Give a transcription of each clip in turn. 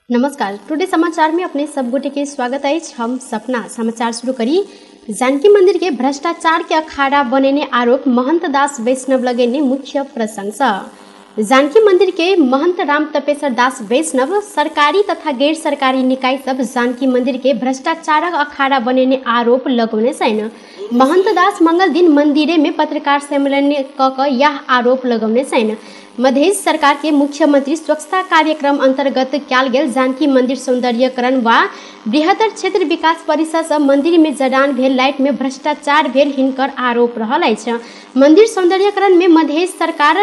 नमस्कार, टुडे समाचार में अपने सब गोटे के स्वागत अछि। हम सपना समाचार शुरू करी। जानकी मंदिर के भ्रष्टाचार के अखाड़ा बनेने आरोप महंत दास वैष्णव लगेने मुख्य प्रशंसा। जानकी मंदिर के महंत राम तपेश्वर दास वैष्णव सरकारी तथा गैर सरकारी निकाय सब जानकी मंदिर के भ्रष्टाचारक अखाड़ा बनेने आरोप लगौने छनि। महंत दास मंगल दिन मंदिरे में पत्रकार सम्मेलन क यह आरोप लगौने छनि। मधेश सरकार के मुख्यमंत्री स्वच्छता कार्यक्रम अंतर्गत कयल गेल जानकी मंदिर सौंदर्यकरण व बृहत्तर क्षेत्र विकास परिषद से मंदिर में जड़ान भेल लाइट में भ्रष्टाचार भेल हिनकर आरोप रहल अछि। मंदिर सौंदर्यकरण में मधेश सरकार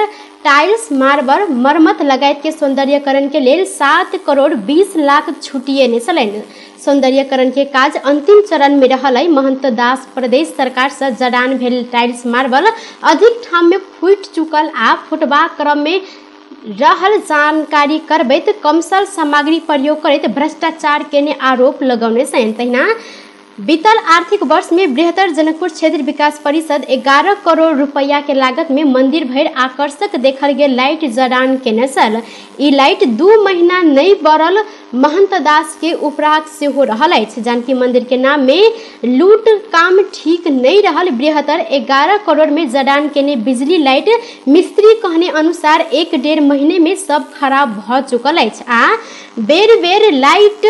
टाइल्स मार्बल मरम्मत लगायत के सौंदर्यकरण के लेल 7 करोड़ 20 लाख छुटिएने छलनि। सौंदर्यकरण के काज अंतिम चरण में रहल है। महंत दास प्रदेश सरकार से जड़ान भेल टाइल्स मार्बल अधिक ठाम में फूटि चुकल आ फुटबाक क्रम में रहल जानकारी करबैत कमसल सामग्री प्रयोग करैत भ्रष्टाचार केने आरोप लगौने छनि। तहिना बीतल आर्थिक वर्ष में बृहत्तर जनकपुर क्षेत्र विकास परिषद 11 करोड़ रुपया के लागत में मंदिर भरि आकर्षक देखल गेल लाइट जड़ान केने छल। ई लाइट 2 महीना नहीं बढ़ल महंत दास के उपराग सेहो रहल अछि। जानकी मंदिर के नाम में लूट काम ठीक नहीं रहल। बृहत्तर 11 करोड़ में जड़ान केने बिजली लाइट मिस्त्री कहने अनुसार 1-1.5 महीने में सब खराब भ चुकल अछि आ बेर बेर लाइट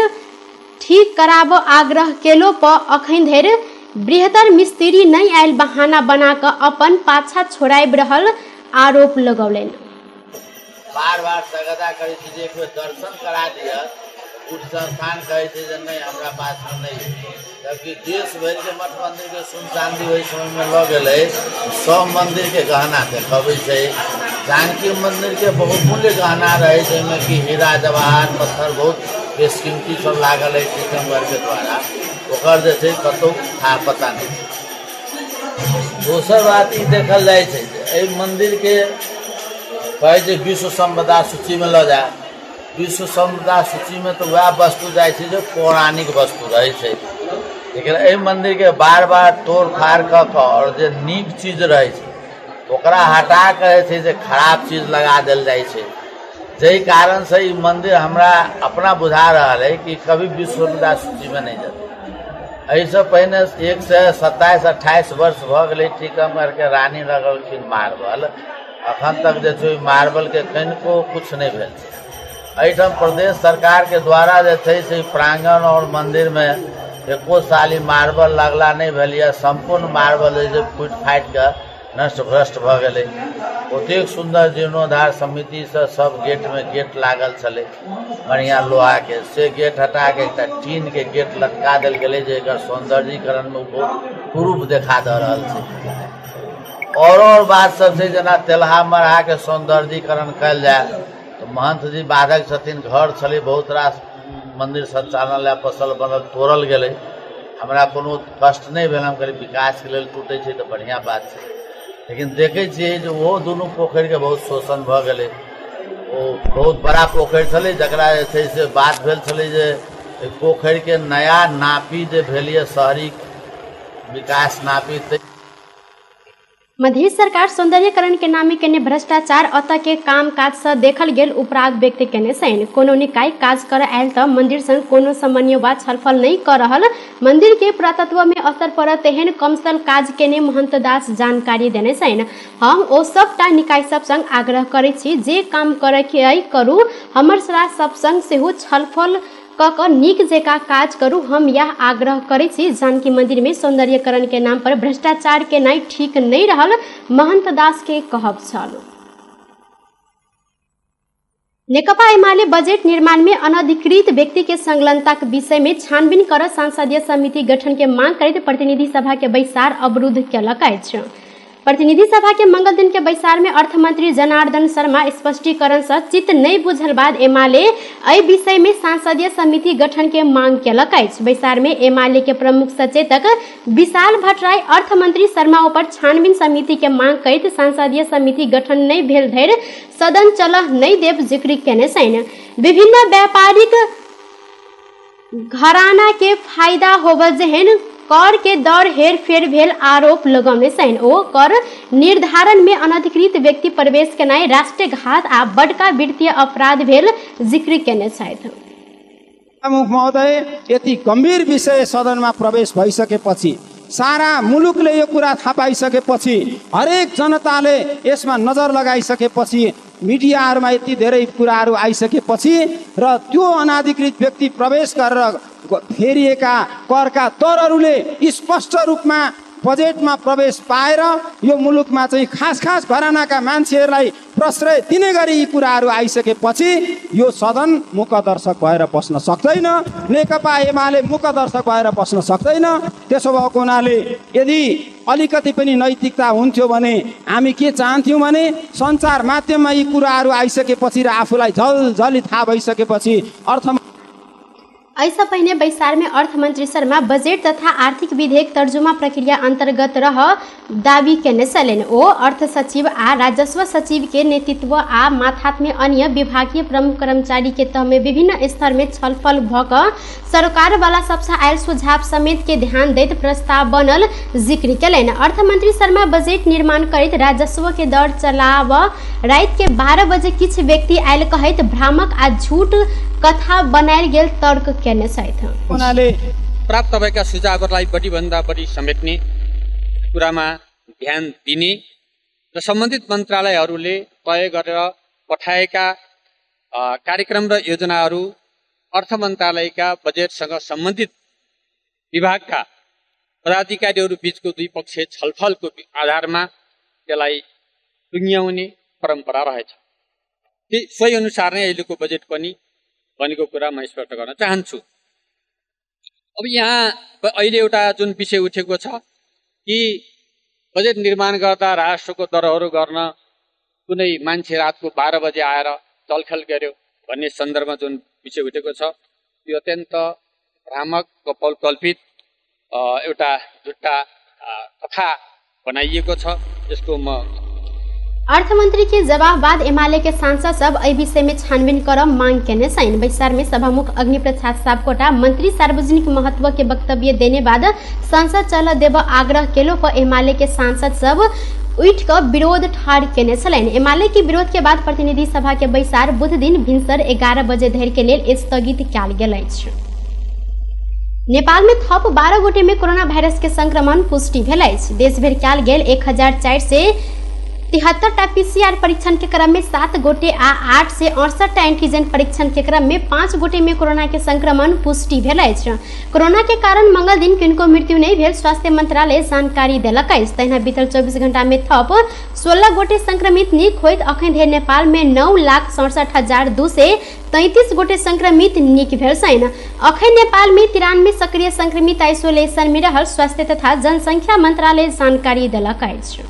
ठीक कराब आग्रह केलो पर अखन धरि बृहत्तर मिस्त्री नहीं आयल बहाना बना कऽ अपन पाछा छोड़ाबि रहल आरोप लगौलनि। बार बार तगदा करै छी जे एक बेर दर्शन करा दिअ, कुछ संस्थान कहै छै जे नहि हमरा पासमे नहि है, जबकि देश भरिके मठ मंदिरके सुन चाँदी ओहि समयमे लऽ गेलै, सब मंदिरके गहना देखबै छै। जानकी मंदिरके बहुमूल्य गहना रहै जाहिमे कि हीरा जवाहर पत्थर बहुत बेशकीमती सब लागल है टीकमगढ़के द्वारा, ओकर जे छै कतहु था पता नहि। दोसर बात ई देखल जाइ छै जे एहि मन्दिरके कहै छै विश्व सम्पदा सूचीमे लऽ जाय, विश्व सम्पदा सूचीमे तऽ वएह वस्तु जाइ छै जे पौराणिक वस्तु रहै छै, लेकिन एहि मन्दिरके बार बार तोड़ फाड़ कऽ कऽ आओर जे नीक चीज रहै छै ओकरा हटा कऽ जे छै से खराब चीज लगा देल जाइ छै, जाहि कारणसँ ई मन्दिर हमरा अपना बुझा रहल है कि कभी विश्व सम्पदा सूचीमे नहि जेतै। एहिसँ पहिने 127-28 वर्ष भऽ गेलै टीकमगढ़के रानी लगलखिन मार्बल, अखन तक जे छै मार्बलके कनिको किछु नहि भेल छै। एहिठाम प्रदेश सरकारके द्वारा जे छै से प्रांगण आओर मन्दिरमे एको साल ई मार्बल लगला नहि भेल यऽ, सम्पूर्ण मार्बल जे छै फूटि फाटि कऽ नष्ट भ्रष्ट भऽ गेलै। ओतेक सुन्दर जीर्णोद्धार समितिसँ सब गेटमे गेट लागल छलै बढ़िआँ लोहाके, से गेट हटा कऽ एकटा टीनके गेट लटका देल गेलै जे एकर सौन्दर्यीकरणमे बहुत कुरूप देखा दऽ रहल छै। आओर बात सब छै जेना तेलहा मरहाके सौन्दर्यीकरण कयल जाय तऽ महंत जी बाधक छथिन, घर छलै बहुत रास मन्दिर संचालन लए फसल बनल तोड़ल गेलै, हमरा कोनो कष्ट नहि भेल, हम कहलियै विकासके लेल टूटै छै तऽ बढ़िआँ बात छै, लेकिन देखै छियै जे ओहो दुनू पोखरिके बहुत शोषण भऽ गेलै। ओ बहुत बड़ा पोखरि छलै जकरा जे छै से बात भेल छलै जे पोखरिके नया नापी जे भेल यऽ शहरी विकास नापी। मधेश सरकार सौंदर्यकरण के नामे केने भ्रष्टाचार अतः के काम काज से देखल गेल उपराग व्यक्त केने छनि। कोनो निकाय काज कर आयल तऽ मंदिर संग कोनो समन्वय वा छलफल नहीं कर रहल, मंदिर के पुरातत्व में असर पड़त तेहन कमसल काज केने महंत दास जानकारी देने छनि। हम ओ सबटा निकाय सब संग आग्रह करै छी जे काम करे के अइ करू, हमर सलाह सब संग सेहो छलफल क कऽ नीक जकाँ काज करू, हम यह आग्रह करै छी। जानकी मंदिर में सौंदर्यकरण के नाम पर भ्रष्टाचार केनाइ ठीक नहीं रहल महंत दास के कहब छल। नेकपा एमाले बजेट निर्माण में अनधिकृत व्यक्ति के संलग्नता के विषय में छानबीन कर संसदीय समिति गठन के मांग करैत प्रतिनिधि सभा के बैसार अवरुद्ध केलक अछि। प्रतिनिधि सभा के मंगल दिन के बैसार में अर्थमंत्री जनार्दन शर्मा स्पष्टीकरण से चित्त नहीं बुझल बाद एमाले एहि विषय में संसदीय समिति गठन के मांग केलक अछि। बैसार में एमाले के प्रमुख सचेतक विशाल भट्टराई अर्थमंत्री शर्मा ऊपर छानबीन समिति के मांग करैत संसदीय समिति गठन नहीं भेल धरि सदन चलह नहीं देव जिक्र केने छनि। विभिन्न व्यापारिक घराना के फायदा होबय जेहन कर के दर हेरफेर भेल आरोप लगौने छनि। ओ कर निर्धारण में अनधिकृत व्यक्ति प्रवेश केनाइ राष्ट्रघात आ बड़का वित्तीय अपराध भेल जिक्र केने छथि। प्रमुख महोदय, यति गम्भीर विषय सदनमा प्रवेश भइसकेपछि, सारा मुलुकले यो कुरा थाहा पाइसकेपछि, हरेक जनताले यसमा नजर लगाइसकेपछि, मिडियाहरूमा यति धेरै कुराहरू आइसकेपछि र त्यो अनाधिकृत व्यक्ति प्रवेश गरेर फेरिएका करका दरहरूले स्पष्ट रूपमा बजेटमा प्रवेश पाएर यो मुलुकमा चाहिँ खास खास घरानाका मान्छेहरूलाई प्रश्रय दिने गरी यी कुराहरू आइसकेपछि यो सदन मूकदर्शक भएर बस्न सक्दैन। नेकपा एमाले मूकदर्शक भएर बस्न सक्दैन। त्यसो भएको हुनाले यदि अलिकति पनि नैतिकता हुन्थ्यो भने हामी के चाहन्थ्यौँ भने सञ्चार माध्यममा यी कुराहरू आइसकेपछि र आफूलाई झलझली थाहा भइसकेपछि अर्थ ऐसा पहिने बैसार में अर्थमंत्री शर्मा बजेट तथा आर्थिक विधेयक तर्जुमा प्रक्रिया अंतर्गत रह दावी केने छलनि। ओ अर्थ सचिव आ राजस्व सचिव के नेतृत्व आ माथात में अन्य विभागीय प्रमुख कर्मचारी के तह में विभिन्न स्तर में छलफल भ क सरकार वाला सबसे आयल सुझाव समेत के ध्यान दैत प्रस्ताव बनल जिक्र केलनि। अर्थमंत्री शर्मा बजेट निर्माण करैत राजस्व के दर चलाव राति के 12 बजे किछु व्यक्ति आयल कहैत भ्रामक आ झूठ कथा बनायल गेल तर्क केने छथि। उनीहरूले प्राप्त भएका सुझावहरूलाई बढीभन्दा बढी समेट्ने कुरामा ध्यान दिने र सम्बन्धित मन्त्रालयहरूले तय गरेर पठाएका कार्यक्रम र योजनाहरू अर्थ मन्त्रालयका बजेटसँग सम्बन्धित विभागका पदाधिकारीहरू बीचको द्विपक्षीय छलफलको आधारमा त्यसलाई टुङ्ग्याउने परम्परा रहेछ। सोही अनुसार नै अहिलेको बजेट पनि बनेको कुरा म स्पष्ट गर्न चाहन्छु। अब यहाँ अहिले एउटा जुन विषय उठेको छ कि बजेट निर्माण गर्दा राजस्वको दरहरू गर्न कुनै मान्छे रातको 12 बजे आएर चलखेल गर्यो भन्ने सन्दर्भमा जुन विषय उठेको छ त्यो अत्यन्त भ्रामक कल्पित एउटा झुट्टा कथा बनाइएको छ। यसको म अर्थमंत्री के जवाब बाद एमाले के सांसद सब एहि विषय में छानबीन कर मांग केने छनि। बैसार में सभामुख अग्निप्रसाद सापकोटा मंत्री सार्वजनिक महत्व के वक्तव्य देने बाद संसद चल देव आग्रह केलो पर एमाले के सांसद सब उठ क विरोध ठाड़ केने छलनि। एमाले के विरोध के बाद प्रतिनिधि सभा के बैसार बुध दिन भिनसर 11 बजे धरि के लेल स्थगित कयल गेल अछि। नेपाल में थप 12 गोटे में कोरोना वायरस के संक्रमण पुष्टि भेल अछि। देशभरि कयल गेल 1473 टा पीसीआर परीक्षण के क्रम में 7 गोटे आ 868 टा एंटीजन परीक्षण के क्रम में 5 गोटे में कोरोना के संक्रमण पुष्टि भेल अछि। कोरोना के कारण मंगल दिन किनको मृत्यु नहीं भेल स्वास्थ्य मंत्रालय जानकारी देलक अछि। तहिना बीतल 24 घंटा में थप 16 गोटे संक्रमित निक होइत अखन धरि नेपाल में 9,67,233 गोटे संक्रमित निक भेल छनि। अखन नेपाल में 93 सक्रिय संक्रमित आइसोलेशन में रहल स्वास्थ्य तथा जनसंख्या मंत्रालय जानकारी देलक अछि।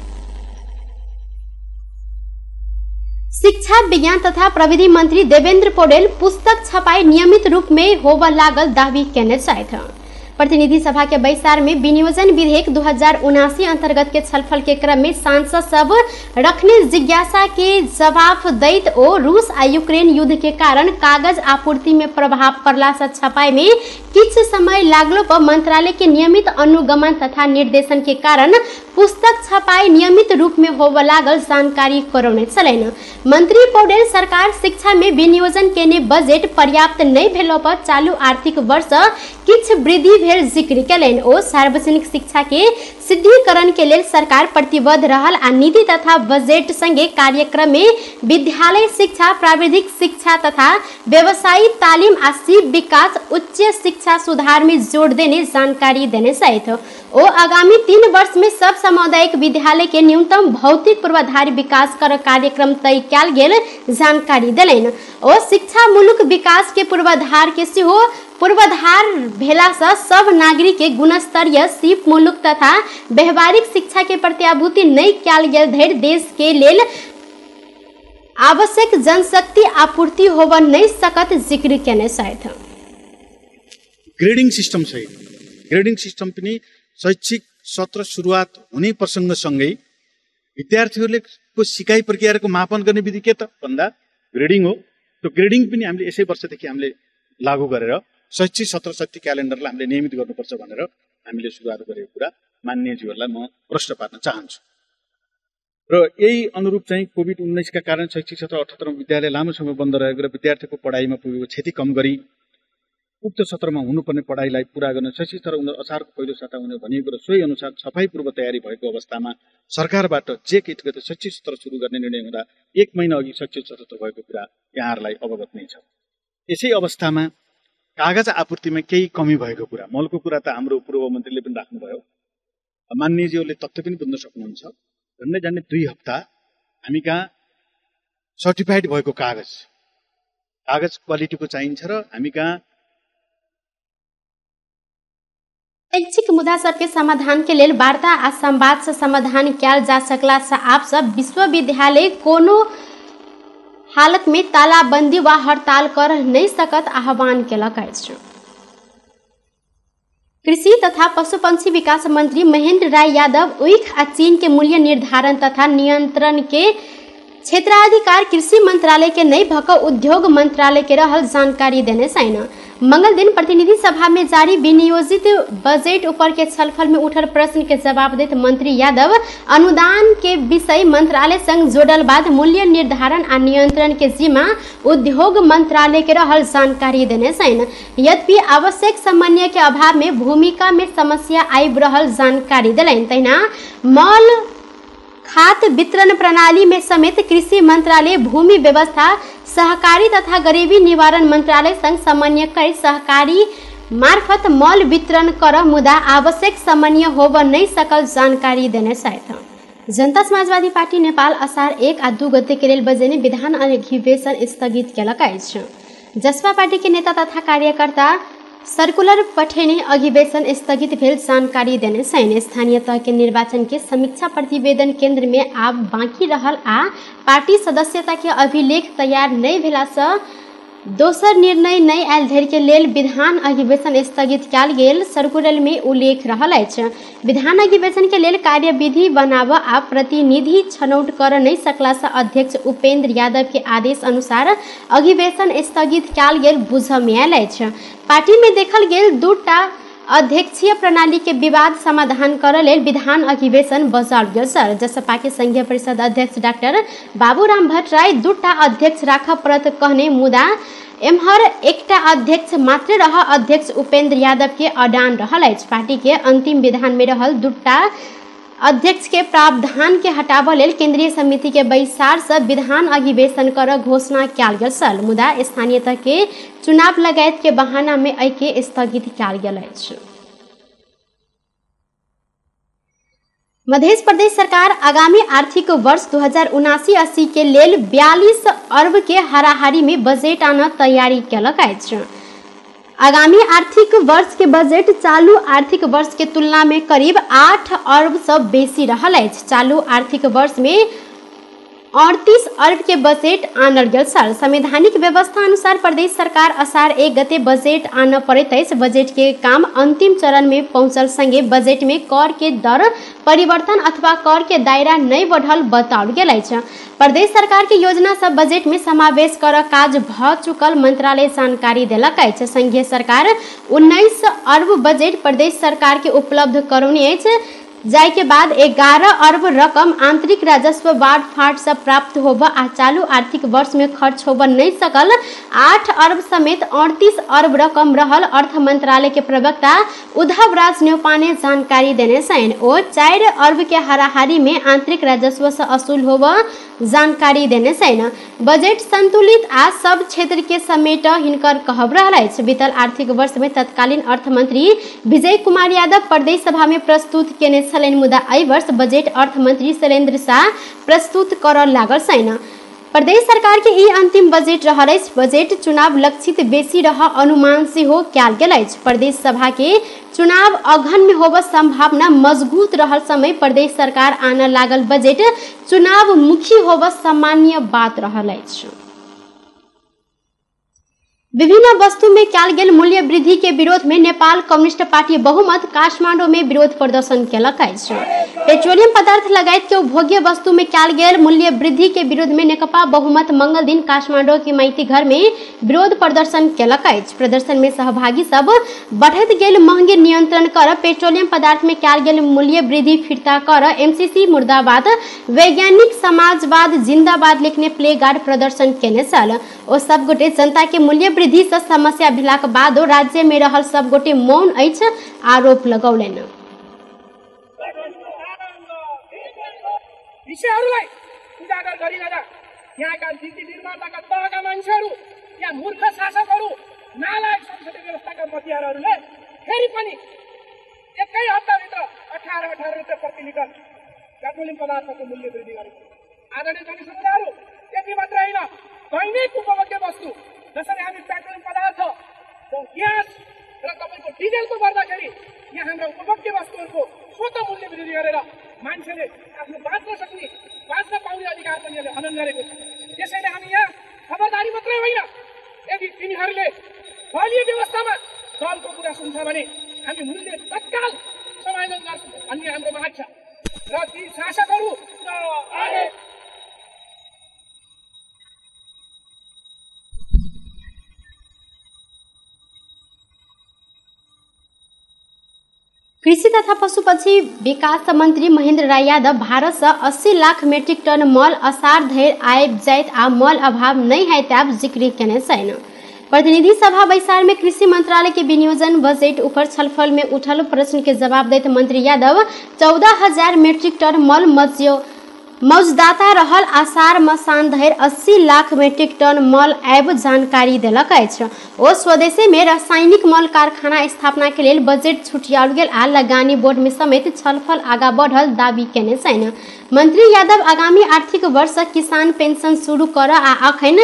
शिक्षा विज्ञान तथा प्रविधि मंत्री देवेंद्र पौडेल पुस्तक छपाई नियमित रूप में होबय लागल दावी केने छथि। प्रतिनिधि सभा के बैसार में विनियोजन विधेयक 2079 अंतर्गत के छलफल के क्रम में सांसद सब रखने जिज्ञासा के जवाब दैत ओ रूस आ यूक्रेन युद्ध के कारण कागज आपूर्ति में प्रभाव पड़ला से छपाई में किछु समय लागलो पर मंत्रालय के नियमित अनुगमन तथा निर्देशन के कारण पुस्तक छपाई नियमित रूप में होबय लागल जानकारी करौने छलनि। मंत्री पौडेल सरकार शिक्षा में विनियोजन केने बजेट पर्याप्त नहीं भेलो पर चालू आर्थिक वर्ष किछु वृद्धि भेल जिक्र केलनि। ओ सार्वजनिक शिक्षा के सिद्धिकरण के लेल सरकार प्रतिबद्ध रहल आ नीति तथा बजेट संगे कार्यक्रम में विद्यालय शिक्षा, प्राविधिक शिक्षा तथा व्यवसायिक तालीम आ सीप विकास, उच्च शिक्षा सुधार में जोड़ देने जानकारी देने सहित ओ आगामी 3 वर्ष में सब सामुदायिक विद्यालय के न्यूनतम भौतिक पूर्वाधार विकास कर कार्यक्रम तय कयल गेल जानकारी देलनि। ओ शिक्षा मूलक विकास के पूर्वाधार के सेहो पूर्वाधार भेला से सब नागरिक के गुणस्तरीय सीप मूलक तथा व्यवहारिक शिक्षा के प्रत्याभूति नहीं कयल गेल धरि देश के लेल आवश्यक जनशक्ति आपूर्ति होब नहीं सकत जिक्र केने छथि। ग्रेडिङ सिस्टम सहित ग्रेडिङ सिस्टम पनि शैक्षिक सत्र सुरुवात हुने प्रसङ्गसँगै विद्यार्थीहरूले को सिकाइ प्रक्रियाको मापन गर्ने विधि के त भन्दा ग्रेडिङ हो। त्यो ग्रेडिङ पनि हामीले यसै वर्षदेखि हामीले लागू गरेर शैक्षिक सत्र शक्ति क्यालेन्डरलाई हामीले नियमित गर्नुपर्छ भनेर हामीले सुरुवात गरेको कुरा मान्यज्यूहरूलाई म प्रश्न पार्न चाहन्छु। र यही अनुरूप चाहिँ कोभिड-19 का कारण शैक्षिक सत्र 78 विद्यालय लामो समय बन्द रहेको र विद्यार्थीको पढाइमा पुगेको क्षति कम गरी उक्त सत्रमा हुनुपर्ने पढाइलाई पूरा गर्न शैक्षिक सत्र असारको पहिलो साता हुने भनिएको र सोही अनुसार छपाई पूर्व तयारी भएको अवस्थामा सरकारबाट जेठ 1 गते शैक्षिक सत्र सुरु गर्ने निर्णय हुँदा 1 महिना अघि शैक्षिक सत्र भएको कुरा यहाँहरूलाई अवगत नै छ। यसै अवस्थामा कागज आपूर्तिमा केही कमी भएको कुरा, मलको कुरा त हाम्रो पूर्व मन्त्रीले पनि राख्नुभयो, मान्यज्यूले तथ्य पनि बुझ्न सक्नुहुन्छ। झन्डै झन्डै 2 हप्ता हामी कहाँ सर्टिफाइड भएको कागज कागज क्वालिटीको चाहिन्छ र हामी कहाँ शैक्षिक मुद्दा सबके समाधान के लेल वार्ता आ संवाद से समाधान कयल जा सकला से आप सब विश्वविद्यालय कोनो हालत में तालाबंदी व हड़ताल कर नहीं सकत आह्वान केलक अछि। कृषि तथा पशुपक्षी विकास मंत्री महेंद्र राय यादव ऊख आ चीन के मूल्य निर्धारण तथा नियंत्रण के क्षेत्राधिकार कृषि मंत्रालय के नहीं भक उद्योग मंत्रालय के रहल जानकारी देने छैन। मंगल दिन प्रतिनिधि सभा में जारी विनियोजित बजट ऊपर के छलफल में उठल प्रश्न के जवाब देत मंत्री यादव अनुदान के विषय मंत्रालय संग जोड़ल बाद मूल्य निर्धारण आ नियंत्रण के जिम्मा उद्योग मंत्रालय के रहल जानकारी देने छैन। यद्यपि आवश्यक समन्वय के अभाव में भूमिका में समस्या आबि रहल जानकारी देलनि। तहिना मल खाद वितरण प्रणाली में समेत कृषि मंत्रालय भूमि व्यवस्था सहकारी तथा गरीबी निवारण मंत्रालय संग समन्वय कर सहकारी मार्फत मल वितरण कर मुदा आवश्यक समन्वय होब नहीं सकल जानकारी देने सहित। जनता समाजवादी पार्टी नेपाल असार 1 आ 2 गते के लेल बजेने विधान अधिवेशन स्थगित केलक अछि। जसपा पार्टी के नेता तथा कार्यकर्ता सर्कुलर पठेने अधिवेशन स्थगित भेल जानकारी देने छैन। स्थानीय तह के निर्वाचन के समीक्षा प्रतिवेदन केंद्र में आब बाकी रहल आ पार्टी सदस्यता के अभिलेख तैयार नहीं भेला से दोसर निर्णय नहीं आयल धरि के लेल विधान अधिवेशन स्थगित कयल गेल सर्कुलर में उल्लेख रहल अछि। विधान अधिवेशन के लेल कार्यविधि बनाब आ प्रतिनिधि छनौट कर नहीं सकला से अध्यक्ष उपेंद्र यादव के आदेश अनुसार अधिवेशन स्थगित कयल गेल बुझ में आयल अछि। पार्टी में देखल गेल 2टा अध्यक्षीय प्रणाली के विवाद समाधान कर लेल विधान अधिवेशन बजाओल गेल सर। जसपा के संघीय परिषद अध्यक्ष डॉक्टर बाबूराम भट्टराई 2टा अध्यक्ष राख पड़त कहने मुदा एम्हर एकटा अध्यक्ष मात्र रह अध्यक्ष उपेंद्र यादव के अडान रहल अछि। पार्टी के अंतिम विधान में रहल 2टा अध्यक्ष के प्रावधान के हटाबऽ लेल केंद्रीय समिति के बैसार से विधान अधिवेशन कर घोषणा कयल गेल छल, मुदा स्थानीय तह के चुनाव लगायत के बहाना में एहि के स्थगित कयल गेल अछि। मध्य प्रदेश सरकार आगामी आर्थिक वर्ष 2079-80 के लेल 42 अर्ब के हाराहारी में बजट आना तैयारी केलक अछि। आगामी आर्थिक वर्ष के बजट चालू आर्थिक वर्ष के तुलना में करीब 8 अर्ब से बेसी रहल अछि। चालू आर्थिक वर्ष में 38 अर्ब के बजट आनल गेल छल। संवैधानिक व्यवस्था अनुसार प्रदेश सरकार असार 1 गते बजट आनऽ पड़ैत अछि। बजट के काम अंतिम चरण में पहुंचल संगे बजट में कर के दर परिवर्तन अथवा कर के दायरा नहीं बढ़ल बताओल गेल अछि। प्रदेश सरकार के योजना सब बजट में समावेश कर काज भ चुकल मंत्रालय जानकारी देलक अछि। संघीय सरकार 19 अर्ब बजट प्रदेश सरकार के उपलब्ध करौने अछि, जाय के बाद 11 अर्ब रकम आंतरिक राजस्व बाढ़ फाट से प्राप्त होब आ चालू आर्थिक वर्ष में खर्च होब नहीं सकल 8 अर्ब समेत 38 अर्ब रकम रहल अर्थ मंत्रालय के प्रवक्ता उद्धव राज न्यौपाने जानकारी देने छनि। ओ 4 अर्ब के हाराहारी में आंतरिक राजस्व से असूल होब जानकारी देने छनि। बजट संतुलित आ सब क्षेत्र के समेट हिनकर कहब रहल अछि। बीतल आर्थिक वर्ष में तत्कालीन अर्थमंत्री विजय कुमार यादव प्रदेश सभा में प्रस्तुत केने छलनि, मुदा एहि वर्ष बजट अर्थमंत्री शैलेन्द्र शाह प्रस्तुत करऽ लागल छनि। प्रदेश सरकार के ई अंतिम बजट रहल अछि। बजट चुनाव लक्षित बेसी रह अनुमान सेहो कयल गेल अछि। प्रदेश सभा के चुनाव अगहन में होब संभावना मजबूत रहल समय प्रदेश सरकार आनऽ लागल बजट चुनाव मुखी होब सामान्य बात रहल अछि। विभिन्न वस्तु में कयल गेल मूल्य वृद्धि के विरोध में नेपाल कम्युनिस्ट पार्टी बहुमत काठमांडू में विरोध प्रदर्शन केलक अछि। पेट्रोलियम पदार्थ लगायत के उपभोग्य वस्तु में कयल गेल मूल्य वृद्धि के विरोध में नेकपा बहुमत मंगल दिन काठमांडू के माइती घर में विरोध प्रदर्शन केलक अछि। प्रदर्शन में सहभागी सब बढ़ैत गेल महंगी नियंत्रण कर, पेट्रोलियम पदार्थ में कयल गेल मूल्य वृद्धि फिर्ता कर, एमसीसी मुर्दाबाद, वैज्ञानिक समाजवाद जिंदाबाद लिखने प्ले गार्ड प्रदर्शन केने छल। ओ सब गोटे जनता के मूल्य वृद्धि से समस्या भेलाक बादो राज्य में रहल सब गोटे मौन अछि आरोप लगौलनि। विषयहरूलाई उजागर गरिरहँदा यहाँका नीति निर्माताका तहका मान्छेहरू, यहाँ मूर्ख शासकहरू, नालायक संसदीय व्यवस्थाका मतियारहरूले फेरि पनि एकै हप्ताभित्र 18-18 रुपियाँ प्रति लिटर पेट्रोलियम पदार्थको मूल्य वृद्धि गरेको। आदरणीय जनसमुदायहरू, त्यति मात्र होइन, दैनिक उपभोग्य वस्तु जसरी हामी पेट्रोलियम पदार्थ, ग्यास र तपाईँको डिजेलको गर्दाखेरि यहाँ हाम्रा उपभोग्य वस्तुहरूको स्वत मूल्य वृद्धि गरेर मान्छेले आफ्नो बाँच्न सक्ने, बाँच्न पाउने अधिकार पनि यसले हनन गरेको छ। त्यसैले हामी यहाँ खबरदारी मात्रै होइन, यदि तिनीहरूले दलीय व्यवस्थामा दलको कुरा सुन्छ भने हामी मूल्य तत्काल समायोजन गर्छौँ भन्ने हाम्रो माग छ। र ती शासकहरू कृषि तथा पशुपक्षी विकास मंत्री महेंद्र राय यादव भारत से 80 लाख मेट्रिक टन मल असार धरि आबि जाइत आ मल अभाव नहीं है तब जिक्र केने छनि। प्रतिनिधि सभा बैसार में कृषि मंत्रालय के विनियोजन बजट ऊपर छलफल में उठल प्रश्न के जवाब दैत मंत्री यादव 14,000 मेट्रिक टन मल मौजदाता रहल आसार मसान धरि 80 लाख मेट्रिक टन मल आबि जानकारी देलक अछि। ओ स्वदेशी में रासायनिक मल कारखाना स्थापना के लेल बजट छुटियाओल गेल आ लगानी बोर्ड में समेत छलफल आगा बढ़ल दावी केने छनि। मंत्री यादव आगामी आर्थिक वर्ष किसान पेंशन शुरू कर आ अखन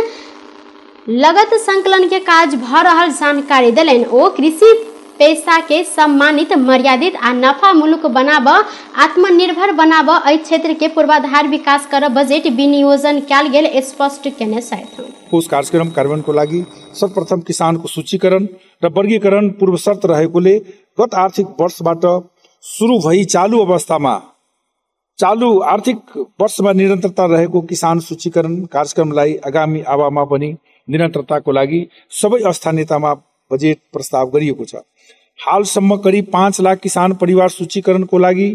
लगत संकलन के काज भ रहल जानकारी देलनि। ओ कृषि पेशा के सम्मानित, मर्यादित आ नफा मुलुक बनाब, आत्मनिर्भर बनाब, एहि क्षेत्र के पूर्वाधार विकास कर बजट विनियोजन कयल गेल स्पष्ट केने छथि। कोष कार्यक्रम कार्यान्वयनको लागि सर्वप्रथम किसानको सूचीकरण र वर्गीकरण पूर्व शर्त रहेकोले गत आर्थिक वर्षबाट सुरु भई चालु अवस्थामा चालु आर्थिक वर्षमा निरन्तरता रहेको किसान सूचीकरण कार्यक्रमलाई आगामी आवामा पनि निरन्तरताको लागि सबै स्थानीयतामा बजेट प्रस्ताव गरिएको छ। हालसम्म करिब 5 लाख किसान परिवार सूचीकरणको लागि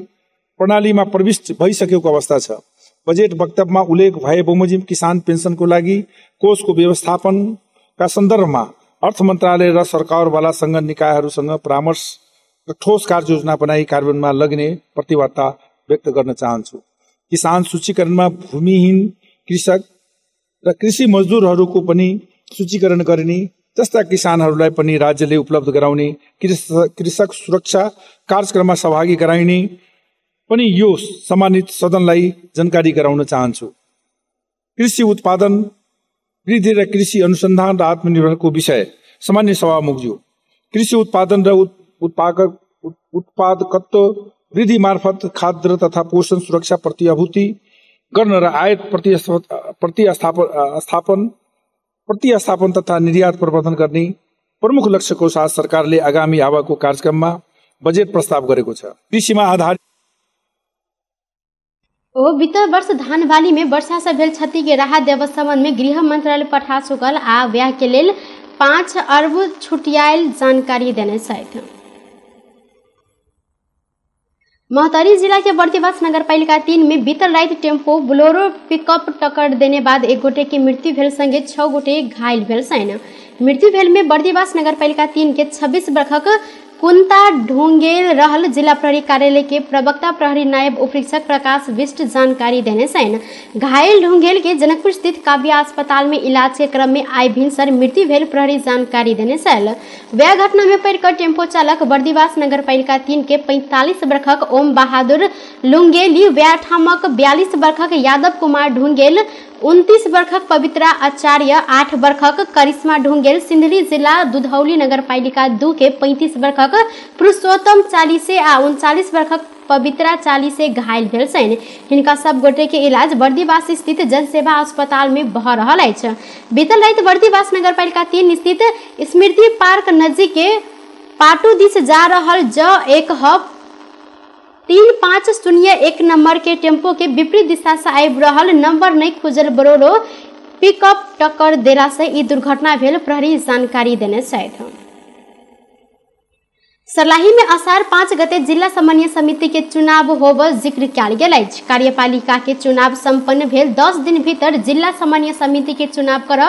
प्रणालीमा प्रविष्ट भइसकेको अवस्था छ। बजेट वक्तव्यमा उल्लेख भए बमोजिम किसान पेन्सनको लागि कोषको व्यवस्थापनका सन्दर्भमा अर्थ मन्त्रालय र सरकारवाला सङ्घ निकायहरूसँग परामर्श र ठोस कार्ययोजना बनाई कार्यान्वयनमा लगिने प्रतिबद्धता व्यक्त गर्न चाहन्छु। किसान सूचीकरणमा भूमिहीन कृषक र कृषि मजदुरहरूको पनि सूचीकरण गरिने, त्यस्ता किसानहरूलाई पनि राज्यले उपलब्ध गराउने कृषक सुरक्षा कार्यक्रममा सहभागी गराइने पनि यो सम्मानित सदनलाई जानकारी गराउन चाहन्छु। कृषि उत्पादन वृद्धि र कृषि अनुसन्धान र आत्मनिर्भरको विषय सामान्य सभामुखज्यू, कृषि उत्पादन र उत्पादकत्व वृद्धि मार्फत खाद्य तथा पोषण सुरक्षा प्रतिआभूति गर्न र आयात प्रतिस्थापन तथा निर्यात प्रवर्धन गर्ने प्रमुख लक्ष्यको साथ सरकारले आगामी आवाको कार्यक्रममा बजेट प्रस्ताव गरेको छ। कृषिमा आधारित ओ वित्त वर्ष धान बाली में वर्षा से भेल क्षति के राहत देव संबंध में गृह मंत्रालय पठा चुकल आ व्याह के लेल 5 अरब छुटियायल जानकारी देने छथि। महोत्तरी जिला के बर्दिवास नगरपालिका 3 में बीतल राति टेम्पो बोलेरो पिकअप टक्कर देने बाद एक गोटे के मृत्यु भेल संगे 6 गोटे घायल भेल छनि। मृत्यु भेल में बर्दिवास नगरपालिका 3 के 26 वर्षक कुंता ढोंगेल रहल जिला प्रहरी कार्यालय के प्रवक्ता प्रहरी नायब उपरीक्षक प्रकाश विष्ट जानकारी देने छनि। घायल ढोंगेल के जनकपुर स्थित काव्या अस्पताल में इलाज के क्रम में आइ भिनसर मृत्यु भेल प्रहरी जानकारी देने छल। वह घटना में पड़िकर टेम्पो चालक बर्दिवास नगरपालिका 3 के 45 वर्षक ओम बहादुर लुंगेली, व्याठामक 42 वर्षक यादव कुमार ढुंगेल, 29 वर्षक पवित्रा आचार्य, 8 वर्षक करिश्मा ढुंगेल, सिन्धुली जिला दुधौली नगरपालिका 2 के 35 वर्षक पुरुषोत्तम चालीसे आ 39 वर्षक पवित्रा चालीसे घायल भेल छनि। हिनका सब गोटे के इलाज बर्दिवास स्थित जनसेवा अस्पताल में भ रहल अछि। बीतल राति बर्दिवास नगरपालिका 3 स्थित स्मृति पार्क नजीक के पाटू दिस जा रहल ज 1 ह 3501 नंबर के टेम्पो के विपरीत दिशा से आबि रहल नंबर नहीं खुजल बोलेरो पिकअप टक्कर देला से ई दुर्घटना भेल प्रहरी जानकारी देने छथि। सर्लाही में असार 5 गते जिला समन्वय समिति के चुनाव होब जिक्र कयल गेल अछि। कार्यपालिका के चुनाव संपन्न भेल 10 दिन भीतर जिला समन्वय समिति के चुनाव कर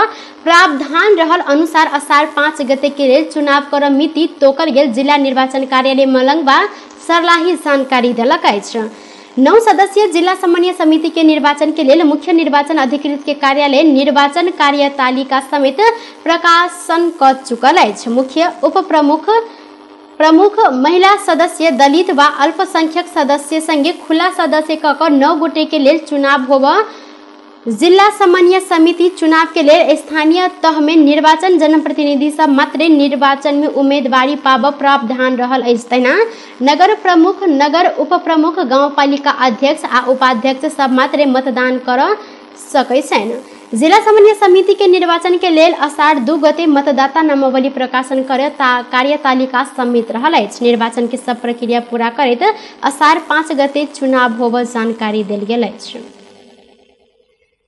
प्रावधान रहल अनुसार असार 5 गते के लेल चुनाव कर मिति तोकल गेल जिला निर्वाचन कार्यालय मलंगवा सर्लाही जानकारी देलक अछि। 9 सदस्यीय जिला समन्वय समिति के निर्वाचन के लेल मुख्य निर्वाचन अधिकृत के कार्यालय निर्वाचन कार्यतालिका समेत प्रकाशन क चुकल अछि। मुख्य उपप्रमुख प्रमुख महिला सदस्य दलित व अल्पसंख्यक सदस्य संगे खुला सदस्य क 9 गोटे के लेल चुनाव होब जिला समन्वय समिति चुनाव के लेल स्थानीय तह में निर्वाचन जनप्रतिनिधि सब मात्रे निर्वाचन में उम्मीदवारी पाब प्रावधान रहल अछि। तहिना नगर प्रमुख नगर उपप्रमुख गाउँपालिका अध्यक्ष आ उपाध्यक्ष सब मात्रे मतदान कर सकै छैन। जिला समन्वय समिति के निर्वाचन के लेल असार 2 गते मतदाता नामावली प्रकाशन कर कार्यतालिका समेत रहल अछि। निर्वाचन के सब प्रक्रिया पूरा करैत असार 5 गते चुनाव होब जानकारी देल गेल अछि।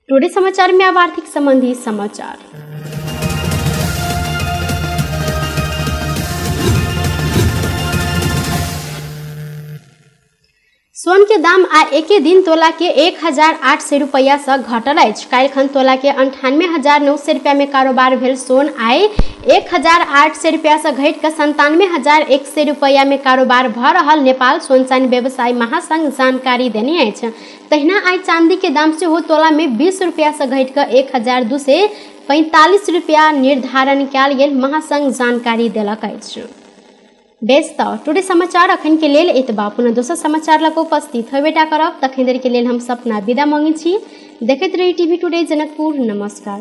टुडे समाचार में अब आर्थिक संबंधी समाचार। सोन के दाम आ एके दिन तोला के 1800 रुपया से घटल अछि। काल्हिखन तोला के 98,900 रुपया में कारोबार भेल सोन आइ 1800 रुपया से घटि कऽ 97,100 रुपया में कारोबार भऽ रहल नेपाल सोन चानी व्यवसायी महासंघ जानकारी देने अछि। तहिना आइ चांदी के दाम सेहो तोला में 20 रुपया से घटि कऽ 1245 रुपया निर्धारण कयल गेल महासंघ जानकारी देलक अछि। बेस त टुडे समाचार अखन के लेल एतबा। पुनः दोसर समाचार लग उपस्थित होबेटा करब। तखन देर के लेल हम सपना विदा मांगै छी। देखैत रही टीवी टुडे जनकपुर। नमस्कार।